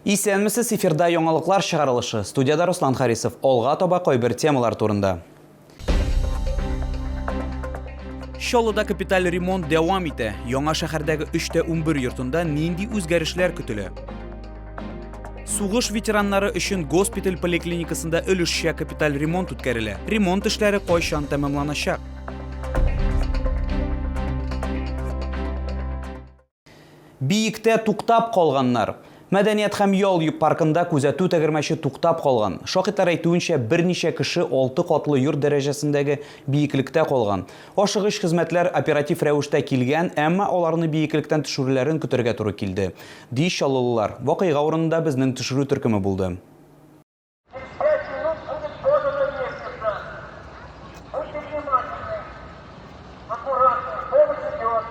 Исәнмесез, эфирда яңалыклар чыгарылышы. Студиядә Руслан Харисов. Алга таба кайбер темалар турында. Чаллыда капиталь ремонт дәвам итә. Яңа шәһәрдәге 3 тә 11 йортында нинди үзгәрешләр көтелә? Сугыш ветераннары өчен госпиталь поликлиникасында өлешчә капиталь ремонт үткәрелә. Ремонт эшләре кайчан тәмамланачак? Биектә туктап калганнар. Мәдәният һәм ял паркында күзәтү тәгәрмәче туктап калган. Шаһитлар әйтүенчә, берничә кеше алты катлы йорт дәрәҗәсендәге биеклектә калган. Ашыгыч хезмәтләр оператив рәвештә килгән, әмма аларны биеклектән төшерүләрен көтәргә туры килде, ди чаллылылар. Вакыйга урынында безнең төшерү төркеме булды. Через 5 минут будет подана лестница. Будьте внимательны. Аккуратно. Помощь идет.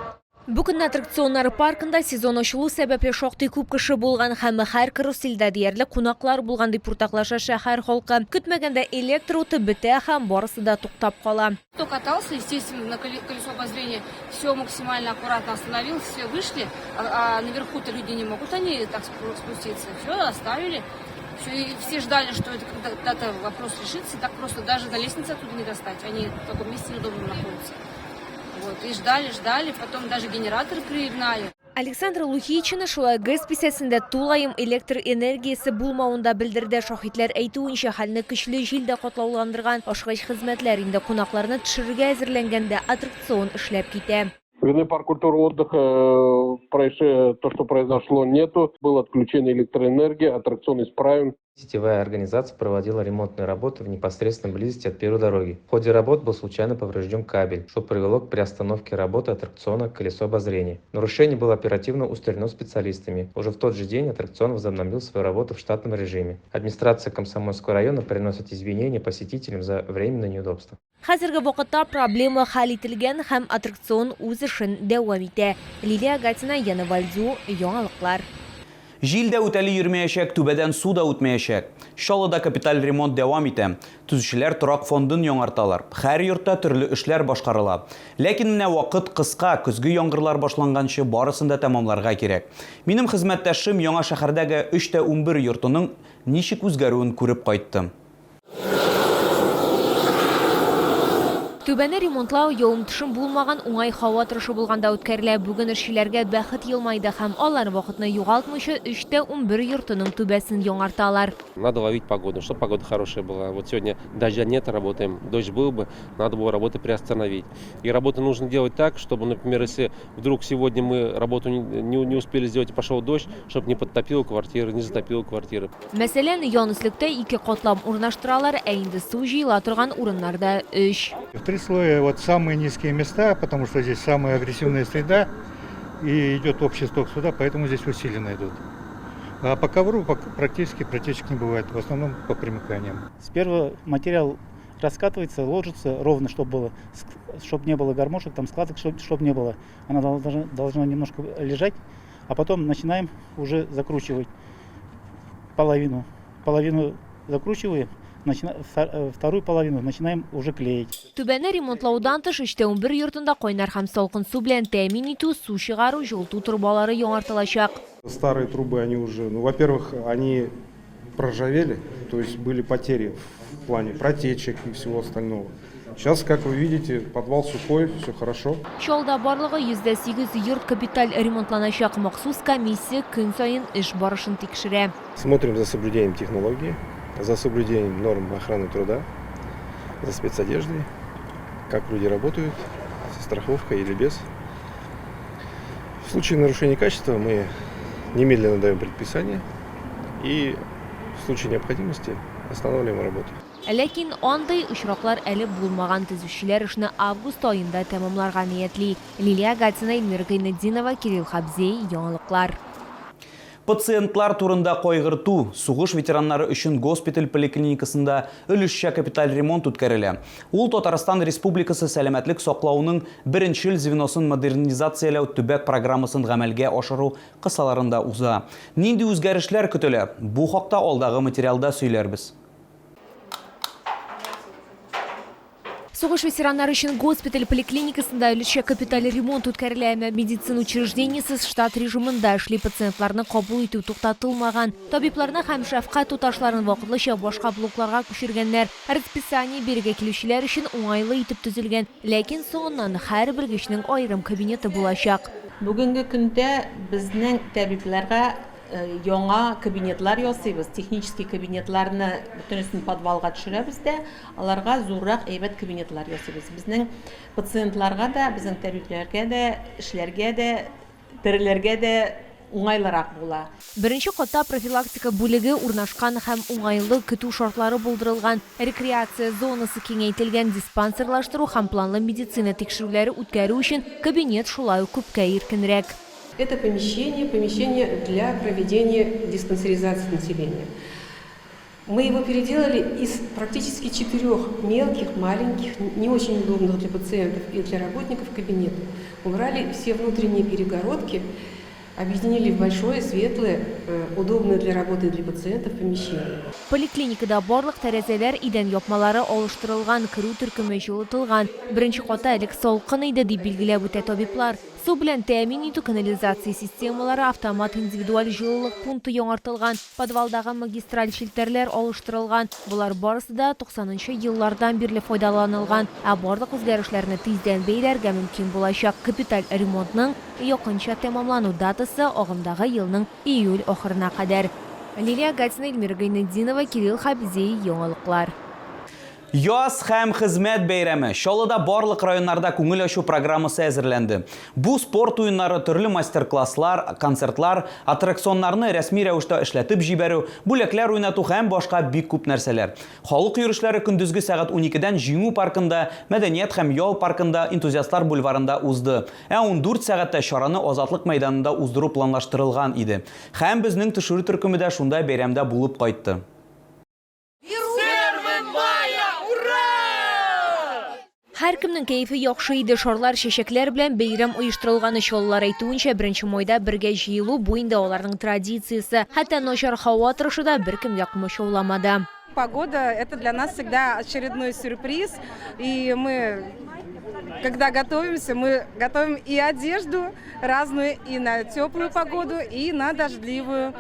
Бу көнне аттракционнар паркында сезон ачылу сәбәпле шактый күп кеше булган һәм һәр карусельдә диярлек кунаклар булган, дип уртаклаша шәһәр халкы. Көтмәгәндә электр уты бетә һәм барысы да туктап кала. Кто катался, естественно, на колесо обозрения, все максимально аккуратно остановил, все вышли, а наверху-то люди не могут они так спуститься. Все, оставили. Все, и все ждали, что это когда-то вопрос решится, так просто даже на лестнице оттуда не достать, они в таком месте неудобном находятся. Вот, и ждали, ждали, потом даже генератор пригнали. Александра Лухичина шулай ГЭС бистәсендә тулаем электр энергиясе булмавын да белдерде. Шаһитләр әйтүенчә, хәлне көчле җил дә катлауландырган. Ашыгыч хезмәтләр инде кунакларны төшерергә әзерләнгәндә аттракцион эшләп китә. Вины парк культуры отдыха то, что произошло, нету. Было отключение электроэнергии, аттракцион исправен. Сетевая организация проводила ремонтные работы в непосредственной близости от первой дороги. В ходе работ был случайно поврежден кабель, что привело к приостановке работы аттракциона «Колесо обозрения». Нарушение было оперативно устранено специалистами. Уже в тот же день аттракцион возобновил свою работу в штатном режиме. Администрация Комсомольского района приносит извинения посетителям за временное неудобство. Хәзерге вакытта проблема хәл ителгән һәм аттракцион үз эшен дәвам итә. Лилия Гатина, Яна Вальдю, яңалыклар. Җил дә үтәли йөрмәячәк, түбәдән су да үтмәячәк. Чаллыда капиталь ремонт дәвам итә. Төзүчеләр торак фондын яңарталар. Һәр йортта төрле эшләр башкарыла. Ләкин менә вакыт кыска, көзге яңгырлар башланганчы барысын да тәмамларга кирәк. Минем хезмәттәшем яңа шәһәрдәге 3 тә 11 йортының ничек үзгәрүен күреп кайтты. Түбәне ремонтлау явым-төшем булмаган уңай һава торышы булганда үткәрелә. Бүген эшчеләргә бәхет елмайды һәм алар вакытны югалтмыйча 3 тә 11 йортының түбәсен яңарталар. Надо ловить погоду, чтобы погода хорошая была. Вот сегодня дождя нет, работаем. Дождь был бы, надо было работу приостановить. И работу нужно делать так, чтобы, например, если вдруг сегодня мы работу не успели сделать и пошел дождь, чтобы не подтопило квартиры, не затопило квартиры. Мәсәлән, ян өслектә ике катлам урнаштыралар, ә инде су җыела торган урыннарда өч. В три слоя вот самые низкие места, потому что здесь самая агрессивная среда и идет общий сток сюда, поэтому здесь усиленно идут. А по ковру практически протечек не бывает, в основном по примыканиям. Сперва материал раскатывается, ложится ровно, чтобы было, чтобы не было гармошек, там складок, чтобы не было. Она должна немножко лежать, а потом начинаем уже закручивать половину. Половину закручиваем, вторую половину начинаем уже клеить. Түбәне ремонтлаудан тыш, 3 тә 11 йортында кайнар һәм салкын су белән тәэмин итү, су чыгару, җылыту торбалары яңартылачак. Старые трубы, они уже, ну, во-первых, они проржавели, то есть были потери в плане протечек и всего остального. Сейчас, как вы видите, подвал сухой, все хорошо. Чаллыда барлыгы 108 йорт капиталь ремонтланачак. Махсус комиссия көн саен эш барышын тикшерә. Смотрим за соблюдением технологии, за соблюдением норм охраны труда, за спецодеждой, как люди работают, со страховкой или без. В случае нарушения качества мы немедленно даем предписание и в случае необходимости останавливаем работу. Ләкин андый очраклар әле булмаган. Төзүчеләр эшне август аенда тәмамларга ниятли. Лилия Гатина, Эльмира Гайнетдинова, Кирилл Хабзей, яңалыклар. Пациентлар турында кайгырту, сугыш ветераннары өчен госпиталь поликлиникасында өлешчә капиталь ремонт үткәрелә. Ул Татарстан Республикасы сәламәтлек саклауның беренчел звеносын модернизацияләү төбәк программасын гамәлгә ашыру кысаларында уза. Нинди үзгәрешләр көтелә? Бу хакта алдагы материалда сөйләрбез. Сугыш ветераннары өчен госпиталь поликлиникасында өлешчә капиталь ремонт үткәрелә, әмма медицина учреждениесе штат режимында эшли, пациентларны кабул итү туктатылмаган. Табибларны һәм шәфкать туташларын вакытлыча башка блокларга күчергәннәр. Расписание бирегә килүчеләр өчен уңайлы итеп төзелгән, ләкин соңыннан һәр белгечнең аерым кабинеты булачак. Бүгенге көндә безнең табибларга яңа кабинетлар ясыйбыз, технический кабинетларны бөтенесен подвалга төшерәбез дә, Аларга зуррак әйбәт кабинетлар ясыйбыз. Безнең пациентларга да, безнең табибләргә дә, эшләргә дә, терелергә дә уңайлырак була. Беренче катта профилактика бүлеге урнашкан һәм уңайлы көтү шартлары булдырылган, рекреация зонасы киңәйтелгән, диспансерлаштыру һәм планлы медицина тикшерүләре үткәрү өчен кабинет шулай ук күпкә иркенрәк. Это помещение, помещение для проведения диспансеризации населения. Мы его переделали из практически четырех мелких, маленьких, не очень удобных для пациентов и для работников кабинетов. Убрали все внутренние перегородки, объединили в большое, светлое, удобное для работы и для пациентов помещение. Поликлиникада барлык тәрәзәләр, идән япмалары алыштырылган, керү төркеме җылытылган. Беренче катта элек салкын иде, дип билгеләп үтә табиблар. Су белән тәэмин итү, канализация системалары, автомат индивидуаль җылылык пункты яңартылган, подвалдагы магистраль челтәрләр алыштырылган. Болар барысы да 90 нчы еллардан бирле файдаланылган. Ә барлык үзгәрешләрне тиздән бәйләргә мөмкин булачак. Капиталь ремонтның якынча тәмамлану датасы, агымдагы елның июль ахырына кадәр. Лилия Гатина, Эльмира Гайнетдинова, Кирилл Хабзей, Яңалыклар. Яз һәм хезмәт бәйрәме. Чаллыда барлык районнарда күңел ачу программасы әзерләнде. Бу спорт уеннары, төрле мастер-класслар, концертлар, аттракционнарны рәсми рәвештә эшләтеп җибәрү, бүләкләр уйнату һәм башка бик күп нәрсәләр. Халык йөрешләре көндезге сәгать уникедән Җиңү паркында, Мәдәният һәм ял паркында, Энтузиастлар бульварында узды. Ә 14 сәгатьтә чараны Азатлык мәйданында уздыру планлаштырылган иде. Һәм безнең төшерү төркеме дә шунда бәйрәмдә булып кайтты. Һәркемнең кәефе яхшы иде. Шарлар, чәчәкләр белән бәйрәм оештырылган. Чаллылар әйтүенчә, беренче майда бергә җыелу, бу инде аларның традициясе. Хәтта начар һава торышы да беркемгә комачауламады. Погода это для нас всегда очередной сюрприз. И мы, когда готовимся, мы готовим и одежду разную, и на теплую погоду, и на дождливую.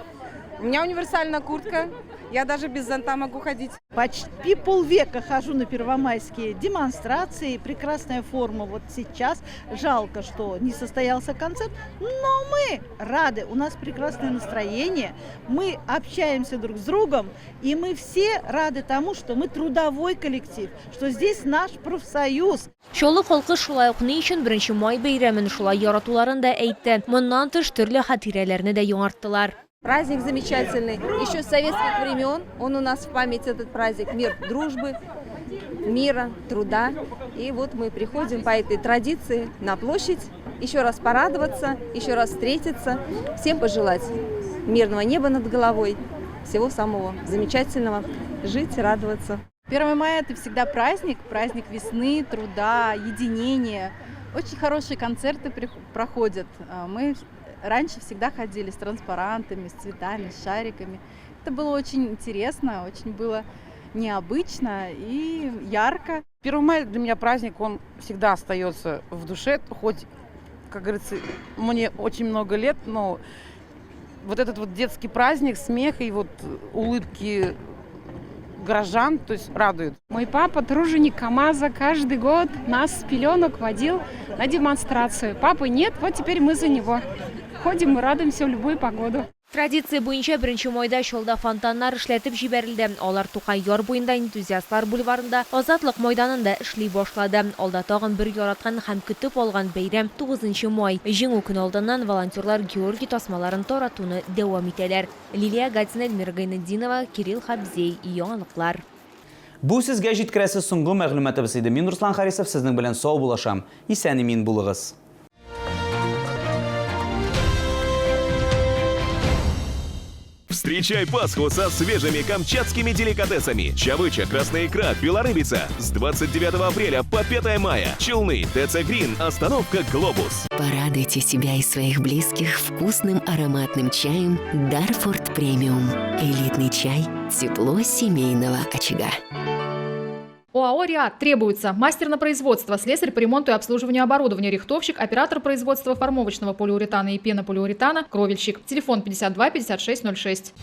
У меня универсальная куртка, я даже без зонта могу ходить. Почти полвека хожу на первомайские демонстрации. Прекрасная форма вот сейчас. Жалко, что не состоялся концерт, но мы рады. У нас прекрасное настроение. Мы общаемся друг с другом. И мы все рады тому, что мы трудовой коллектив, что здесь наш профсоюз. Чаллы халкы шулай ук ни өчен Беренче май бәйрәмен шулай яратуларын да әйтте. Моннан тыш, төрле хатирәләрне дә яңарттылар. Праздник замечательный, еще с советских времен, он у нас в память этот праздник, мир дружбы, мира, труда. И вот мы приходим по этой традиции на площадь, еще раз порадоваться, еще раз встретиться, всем пожелать мирного неба над головой, всего самого замечательного, жить, радоваться. 1 мая это всегда праздник, праздник весны, труда, единения. Очень хорошие концерты проходят. Мы раньше всегда ходили с транспарантами, с цветами, с шариками. Это было очень интересно, очень было необычно и ярко. 1 мая для меня праздник, он всегда остается в душе, хоть, как говорится, мне очень много лет, но вот этот вот детский праздник, смех и вот улыбки горожан, то есть радует. Мой папа, труженик КамАЗа, каждый год нас с пеленок водил на демонстрацию. Папы нет, вот теперь мы за него. Ходим и радуемся в любую погоду. Традиция буенча беренче майда Чаллыда фонтаннар эшләтеп җибәрелде. Алар Тукай яр буенда, Энтузиастлар бульварында, Азатлык майданында эшли башлады. Алда тагын бер яраткан һәм көтеп алган бәйрәм, тугызынчы май. Җиңү көне алдыннан волонтерлар Георгий тасмаларын таратуны дәвам итәләр. Лилия Гатина, Эльмира Гайнетдинова, Кирилл Хабзей. Яңалыклар. Бу сезгә җиткерәсе соңгы мәгълүматыбыз иде. Мин Руслан Харисов сезнең белән саубуллашам. Исән-имин булыгыз. Встречай Пасху со свежими камчатскими деликатесами. Чавыча, красная икра, белорыбица. С 29 апреля по 5 мая. Челны, ТЦ Грин, остановка Глобус. Порадуйте себя и своих близких вкусным ароматным чаем Дарфорд Премиум. Элитный чай, тепло семейного очага. ОАО «Риат» требуется мастер на производство, слесарь по ремонту и обслуживанию оборудования, рихтовщик, оператор производства формовочного полиуретана и пенополиуретана, кровельщик. Телефон 52 56 06.